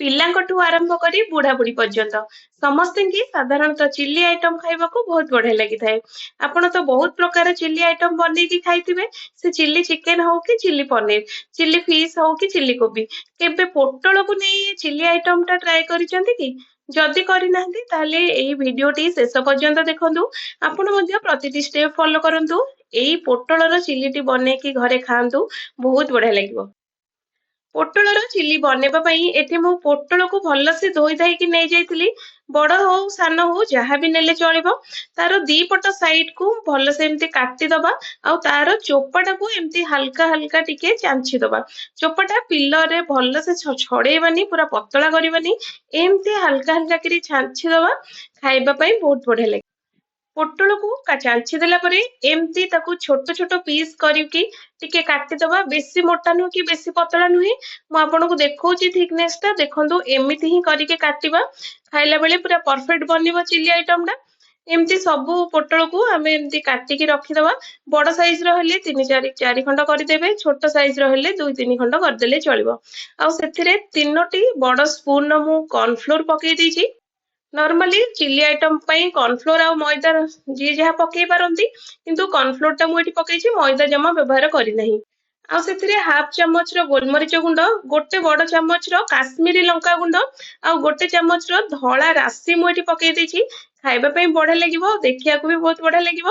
ପିଲାଙ୍କଠୁ ଆରମ୍ଭ କରି ବୁଢା ବୁଢୀ ପର୍ଯ୍ୟନ୍ତ ସମସ୍ତଙ୍କୁ ସାଧାରଣତଃ ଚିଲି ଆଇଟମ ଖାଇବାକୁ ବହୁତ ବଢିଆ ଲାଗିଥାଏ। ଆପଣ ତ ବହୁତ ପ୍ରକାର ଚିଲି ଆଇଟମ ବନେଇକି ଖାଇଥିବେ, ସେ ଚିଲି ଚିକେନ ହଉ କି ଚିଲି ପନିର, ଚିଲି ଫିସ୍ ହଉ କି ଚିଲି କୋବି। କେବେ ପୋଟଳକୁ ନେଇ ଚିଲି ଆଇଟମ ଟା ଟ୍ରାଏ କରିଛନ୍ତି କି? ଯଦି କରିନାହାନ୍ତି, ତାହେଲେ ଏଇ ଭିଡିଓଟି ଶେଷ ପର୍ଯ୍ୟନ୍ତ ଦେଖନ୍ତୁ। ଆପଣ ମଧ୍ୟ ପ୍ରତିଟି ଷ୍ଟେପ ଫଲୋ କରନ୍ତୁ। ଏଇ ପୋଟଳର ଚିଲିଟି ବନେଇକି ଘରେ ଖାଆନ୍ତୁ, ବହୁତ ବଢିଆ ଲାଗିବ। ପୋଟଳର ଚିଲି ବନେଇବା ପାଇଁ ଏଠି ମୁଁ ପୋଟଳକୁ ଭଲସେ ଧୋଇ ଧାଇକି ନେଇଯାଇଥିଲି। ବଡ ହଉ, ସାନ ହଉ, ଯାହା ବି ନେଲେ ଚଳିବ। ତାର ଦି ପଟ ସାଇଡ କୁ ଭଲସେ ଏମିତି କାଟିଦବା ଆଉ ତାର ଚୋପାଟାକୁ ଏମିତି ହାଲକା ହାଲକା ଟିକେ ଚାଞ୍ଚି ଦବା। ଚୋପାଟା ପିଲରରେ ଭଲସେ ଛଡେଇବାନି, ପୁରା ପତଳା କରିବାନି, ଏମିତି ହାଲକା ହାଲକା କରି ଛାଞ୍ଚି ଦବା। ଖାଇବା ପାଇଁ ବହୁତ ବଢିଆ ଲାଗେ। ପୋଟଳକୁ ଚାଞ୍ଚି ଦେଲା ପରେ ଏମିତି ତାକୁ ଛୋଟ ଛୋଟ ପିସ୍ କରିକି ଟିକେ କାଟିଦବା। ବେଶୀ ମୋଟା ନୁହେଁ କି ବେଶୀ ପତଳା ନୁହେଁ। ମୁଁ ଆପଣଙ୍କୁ ଦେଖଉଛି ଥିକନେସ୍ ଟା, ଦେଖନ୍ତୁ, ଏମିତି ହିଁ କରିକି କାଟିବା। ଖାଇଲା ବେଳେ ପୁରା ପରଫେକ୍ଟ ବନିବ ଚିଲି ଆଇଟମ ଟା। ଏମିତି ସବୁ ପୋଟଳକୁ ଆମେ ଏମିତି କାଟିକି ରଖିଦବା। ବଡ ସାଇଜ ର ହେଲେ ତିନି ଚାରି ଚାରି ଖଣ୍ଡ କରିଦେବେ, ଛୋଟ ସାଇଜ ର ହେଲେ ଦୁଇ ତିନି ଖଣ୍ଡ କରିଦେଲେ ଚଳିବ। ଆଉ ସେଥିରେ ତିନୋଟି ବଡ ସ୍ପୁନ ମୁଁ କର୍ଣଫ୍ଲୋର ପକେଇ ଦେଇଛି। ନର୍ମାଲି ଚିଲି ଆଇଟମ ପାଇଁ କର୍ଣଫ୍ଲୋର ଆଉ ମଇଦା ଯିଏ ଯାହା ପକେଇ ପାରନ୍ତି, କିନ୍ତୁ କର୍ଣଫ୍ଲୋର ଟା ମୁଁ ଏଠି ପକେଇଛି, ମଇଦା ଜମା ବ୍ୟବହାର କରିନାହିଁ। ଆଉ ସେଥିରେ ହାଫ ଚାମଚର ଗୋଲମରିଚ ଗୁଣ୍ଡ, ଗୋଟେ ବଡ ଚାମଚର କାଶ୍ମୀରୀ ଲଙ୍କା ଗୁଣ୍ଡ ଆଉ ଗୋଟେ ଚାମଚର ଧଳା ରାଶି ମୁଁ ଏଠି ପକେଇ ଦେଇଛି। ଖାଇବା ପାଇଁ ବଢିଆ ଲାଗିବ, ଦେଖିବାକୁ ବି ବହୁତ ବଢିଆ ଲାଗିବ।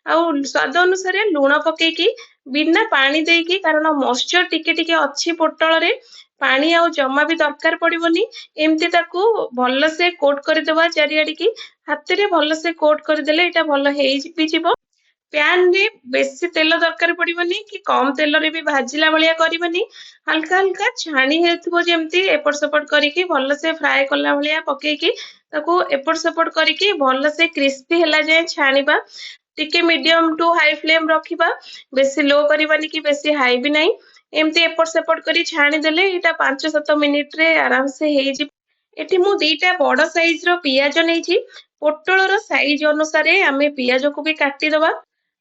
ଆଉ ସ୍ୱାଦ ଅନୁସାରେ ଲୁଣ ପକେଇକି ବିନା ପାଣି ଦେଇକି, କାରଣ ମଏଶ୍ଚର ଟିକେ ଟିକେ ଅଛି ପୋଟଳରେ, ପାଣି ଆଉ ଜମା ବି ଦରକାର ପଡିବନି। ଏମିତି ତାକୁ ଭଲସେ କୋଟ କରିଦେବା ଚାରିଆଡିକି। ହାତରେ ଭଲସେ କୋଟ କରିଦେଲେ ଏଇଟା ଭଲ ହେଇ ବି ଯିବ। ପ୍ୟାନ ରେ ବେଶୀ ତେଲ ଦରକାର ପଡିବନି କି କମ ତେଲରେ ବି ଭାଜିଲା ଭଳିଆ କରିବନି। ହାଲକା ହାଲକା ଛାଣି ହେଉଥିବ ଯେମିତି, ଏପଟ ସେପଟ କରିକି ଭଲସେ ଫ୍ରାଏ କଲା ଭଳିଆ ପକେଇକି ତାକୁ ଏପଟ ସେପଟ କରିକି ଭଲସେ କ୍ରିସ୍ପି ହେଲା ଯାଏଁ ଛାଣିବା। ଟିକେ ମିଡିୟମ ଟୁ ହାଇ ଫ୍ଲେମ ରଖିବା, ବେଶୀ ଲୋ କରିବାନି କି ବେଶୀ ହାଇ ବି ନାହିଁ। ଏମିତି ଏପଟ ସେପଟ କରି ଛାଣିଦେଲେ ଏଇଟା 5-7 ମିନିଟରେ ଆରାମସେ ହେଇଯିବ। ଏଠି ମୁଁ ଦିଟା ବଡ ସାଇଜ ର ପିଆଜ ନେଇଛି। ପୋଟଳର ସାଇଜ ଅନୁସାରେ ଆମେ ପିଆଜକୁ ବି କାଟିଦବା।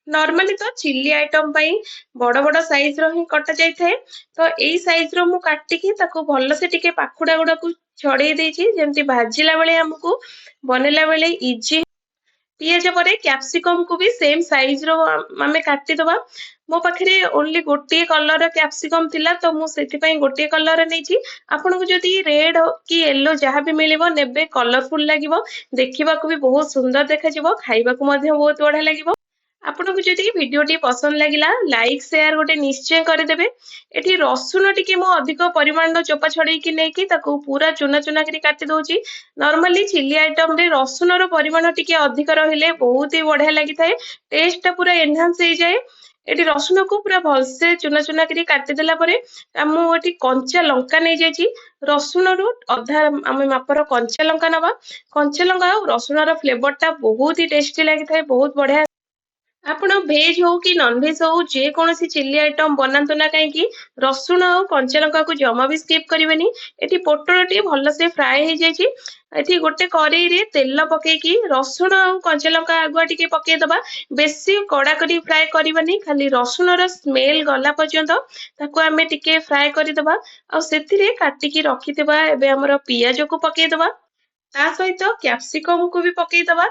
ନର୍ମାଲି ତ ଚିଲି ଆଇଟମ ପାଇଁ ବଡ ବଡ ସାଇଜ ର ହିଁ କଟା ଯାଇଥାଏ, ତ ଏଇ ସାଇଜ ର ମୁଁ କାଟିକି ତାକୁ ଭଲସେ ଟିକେ ପାଖୁଡା ଗୁଡାକୁ ଛଡେଇ ଦେଇଛି, ଯେମିତି ଭାଜିଲା ବେଳେ ଆମକୁ ବନେଇଲା ବେଳେ ଇଜି। ପିଆଜ ପରେ କ୍ୟାପସିକମ କୁ ବି ସେମ ସାଇଜ ର ଆମେ କାଟିଦବା। ମୋ ପାଖରେ ଓନ୍ଲି ଗୋଟିଏ କଲର କ୍ୟାପସିକମ ଥିଲା, ତ ମୁଁ ସେଥିପାଇଁ ଗୋଟିଏ କଲର ନେଇଛି। ଆପଣଙ୍କୁ ଯଦି ରେଡ କି ୟେଲୋ ଯାହା ବି ମିଳିବ ନେବେ, କଲରଫୁଲ ଲାଗିବ, ଦେଖିବାକୁ ବି ବହୁତ ସୁନ୍ଦର ଦେଖାଯିବ, ଖାଇବାକୁ ମଧ୍ୟ ବହୁତ ବଢିଆ ଲାଗିବ। ଆପଣଙ୍କୁ ଯଦି ଭିଡିଓଟି ପସନ୍ଦ ଲାଗିଲା, ଲାଇକ୍ ସେୟାର ଗୋଟେ ନିଶ୍ଚୟ କରିଦେବେ। ଏଠି ରସୁଣ ଟିକେ ମୁଁ ଅଧିକ ପରିମାଣର ଚୋପା ଛଡେଇକି ନେଇକି ତାକୁ ପୁରା ଚୁନା ଚୁନା କରି କାଟି ଦଉଛି। ନର୍ମାଲି ଚିଲି ଆଇଟମରେ ରସୁଣର ପରିମାଣ ଟିକେ ଅଧିକ ରହିଲେ ବହୁତ ହି ବଢିଆ ଲାଗିଥାଏ, ଟେଷ୍ଟ ଟା ପୁରା ଏନହାନ୍ସ ହେଇଯାଏ। ଏଠି ରସୁଣକୁ ପୁରା ଭଲସେ ଚୁନା ଚୁନା କରି କାଟିଦେଲା ପରେ ମୁଁ ଏଠି କଞ୍ଚା ଲଙ୍କା ନେଇଯାଇଛି। ରସୁଣରୁ ଅଧା ଆମେ ମାପର କଞ୍ଚା ଲଙ୍କା ନବା। କଞ୍ଚା ଲଙ୍କା ଆଉ ରସୁଣର ଫ୍ଲେଭର ଟା ବହୁତ ହି ଟେଷ୍ଟି ଲାଗିଥାଏ, ବହୁତ ବଢିଆ। ଆପଣ ଭେଜ ହଉ କି ନନ ଭେଜ ହଉ, ଯେକୌଣସି ଚିଲି ଆଇଟମ ବନାନ୍ତୁ ନା କାହିଁକି, ରସୁଣ ଆଉ କଞ୍ଚା ଲଙ୍କାକୁ ଜମା ବି ସ୍କିପ୍ କରିବେନି। ଏଠି ପୋଟଳଟି ଭଲସେ ଫ୍ରାଏ ହେଇଯାଇଛି। ଏଠି ଗୋଟେ କରେଇରେ ତେଲ ପକେଇକି ରସୁଣ ଆଉ କଞ୍ଚା ଲଙ୍କା ଆଗୁଆ ଟିକେ ପକେଇଦବା। ବେଶୀ କଡା କରି ଫ୍ରାଏ କରିବାନି, ଖାଲି ରସୁଣର ସ୍ମେଲ ଗଲା ପର୍ଯ୍ୟନ୍ତ ତାକୁ ଆମେ ଟିକେ ଫ୍ରାଏ କରିଦବା। ଆଉ ସେଥିରେ କାଟିକି ରଖିଥିବା ଏବେ ଆମର ପିଆଜକୁ ପକେଇଦବା, ତା ସହିତ କ୍ୟାପସିକମ କୁ ବି ପକେଇଦବା।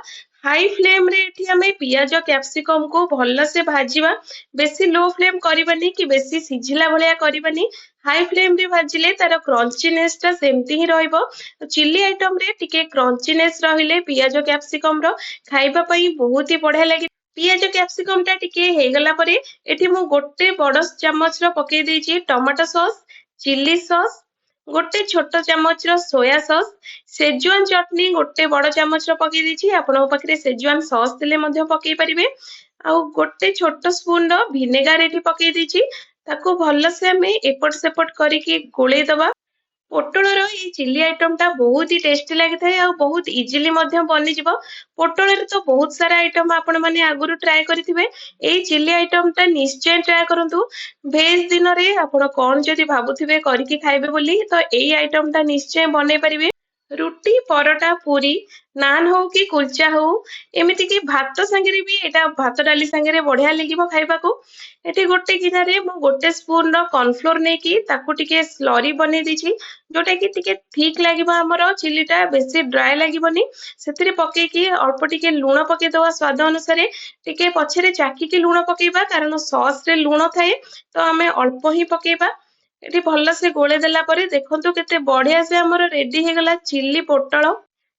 ହାଇ ଫ୍ଲେମ ରେ ଏଠି ଆମେ ପିଆଜ କ୍ୟାପସିକମ କୁ ଭଲସେ ଭାଜିବା। ବେଶୀ ଲୋ ଫ୍ଲେମ କରିବାନି କି ବେଶୀ ସିଝିଲା ଭଳିଆ କରିବାନି। ହାଇ ଫ୍ଲେମ ରେ ଭାଜିଲେ ତାର କ୍ରଞ୍ଚିନେସ୍ ଟା ସେମିତି ହିଁ ରହିବ। ଚିଲି ଆଇଟମ ରେ ଟିକେ କ୍ରଞ୍ଚିନେସ୍ ରହିଲେ ପିଆଜ କ୍ୟାପସିକମ ର ଖାଇବା ପାଇଁ ବହୁତ ହି ବଢିଆ ଲାଗେ। ପିଆଜ କ୍ୟାପସିକମ ଟା ଟିକେ ହେଇଗଲା ପରେ ଏଠି ମୁଁ ଗୋଟେ ବଡ ଚାମଚର ପକେଇ ଦେଇଛି ଟମାଟୋ ସସ୍, ଚିଲି ସସ୍, ଗୋଟେ ଛୋଟ ଚାମଚର ସୋୟା ସସ୍, ସେଜୁଆନ ଚଟନି ଗୋଟେ ବଡ ଚାମଚର ପକେଇ ଦେଇଛି। ଆପଣଙ୍କ ପାଖରେ ସେଜୁଆନ ସସ୍ ଥିଲେ ମଧ୍ୟ ପକେଇ ପାରିବେ। ଆଉ ଗୋଟେ ଛୋଟ ସ୍ପୁନ ର ଭିନେଗାର ଏଠି ପକେଇ ଦେଇଛି। ତାକୁ ଭଲସେ ଆମେ ଏପଟ ସେପଟ କରିକି ଗୋଳେଇ ଦବା। ପୋଟଳର ଏଇ ଚିଲି ଆଇଟମ ଟା ବହୁତ ହି ଟେଷ୍ଟି ଲାଗିଥାଏ ଆଉ ବହୁତ ଇଜିଲି ମଧ୍ୟ ବନିଯିବ। ପୋଟଳରେ ତ ବହୁତ ସାରା ଆଇଟମ ଆପଣ ମାନେ ଆଗରୁ ଟ୍ରାଏ କରିଥିବେ, ଏଇ ଚିଲି ଆଇଟମ ଟା ନିଶ୍ଚୟ ଟ୍ରାଏ କରନ୍ତୁ। ଭେଜ ଦିନରେ ଆପଣ କଣ ଯଦି ଭାବୁଥିବେ କରିକି ଖାଇବେ ବୋଲି, ତ ଏଇ ଆଇଟମ ଟା ନିଶ୍ଚୟ ବନେଇ ପାରିବେ। ରୁଟି, ପରଟା, ପୁରୀ, ନାନ୍ ହଉ କି କୁଲଚା ହଉ, ଏମିତିକି ଭାତ ସାଙ୍ଗରେ ବି ଏଇଟା ଭାତ ଡାଲି ସାଙ୍ଗରେ ବଢିଆ ଲାଗିବ ଖାଇବାକୁ। ଏଠି ଗୋଟେ ଗିନାରେ ମୁଁ ଗୋଟେ ସ୍ପୁନର କର୍ଣ୍ଣଫ୍ଲୋର ନେଇକି ତାକୁ ଟିକେ ସ୍ଲରି ବନେଇ ଦେଇଛି, ଯୋଉଟା କି ଟିକେ ଥିକ୍ ଲାଗିବ, ଆମର ଚିଲିଟା ବେଶୀ ଡ୍ରାଏ ଲାଗିବନି। ସେଥିରେ ପକେଇକି ଅଳ୍ପ ଟିକେ ଲୁଣ ପକେଇଦବା ସ୍ୱାଦ ଅନୁସାରେ। ଟିକେ ପଛରେ ଚାଖିକି ଲୁଣ ପକେଇବା, କାରଣ ସସରେ ଲୁଣ ଥାଏ, ତ ଆମେ ଅଳ୍ପ ହିଁ ପକେଇବା। ଏଠି ଭଲସେ ଗୋଳେଇ ଦେଲା ପରେ ଦେଖନ୍ତୁ କେତେ ବଢିଆ ସେ ଆମର ରେଡି ହେଇଗଲା ଚିଲି ପୋଟଳ।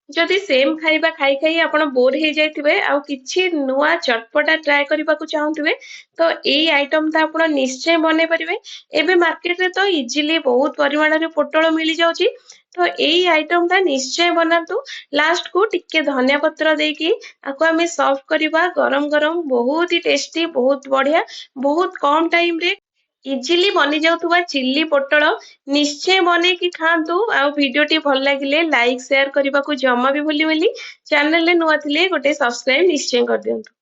ଯଦି ସେମ୍ ଖାଇବା ଖାଇ ଖାଇ ଆପଣ ବୋର୍ ହେଇଯାଇଥିବେ ଆଉ କିଛି ନୂଆ ଚଟପଟା ଟ୍ରାଏ କରିବାକୁ ଚାହୁଁଥିବେ, ତ ଏଇ ଆଇଟମଟା ଆପଣ ନିଶ୍ଚୟ ବନେଇ ପାରିବେ। ଏବେ ମାର୍କେଟରେ ତ ଇଜିଲି ବହୁତ ପରିମାଣରେ ପୋଟଳ ମିଳିଯାଉଛି, ତ ଏଇ ଆଇଟମଟା ନିଶ୍ଚୟ ବନାନ୍ତୁ। ଲାଷ୍ଟକୁ ଟିକେ ଧନିଆ ପତ୍ର ଦେଇକି ଆକୁ ଆମେ ସର୍ଭ କରିବା ଗରମ ଗରମ। ବହୁତ ହି ଟେଷ୍ଟି, ବହୁତ ବଢିଆ, ବହୁତ କମ ଟାଇମରେ ଇଜିଲି ବନିଯାଉଥିବା ଚିଲି ପୋଟଳ ନିଶ୍ଚୟ ବନେଇକି ଖାଆନ୍ତୁ। ଆଉ ଭିଡିଓଟି ଭଲ ଲାଗିଲେ ଲାଇକ୍, ସେୟାର କରିବାକୁ ଜମା ବି ଭୁଲିବେନି। ଚ୍ୟାନେଲରେ ନୂଆ ଥିଲେ ଗୋଟେ ସବସ୍କ୍ରାଇବ ନିଶ୍ଚୟ କରିଦିଅନ୍ତୁ।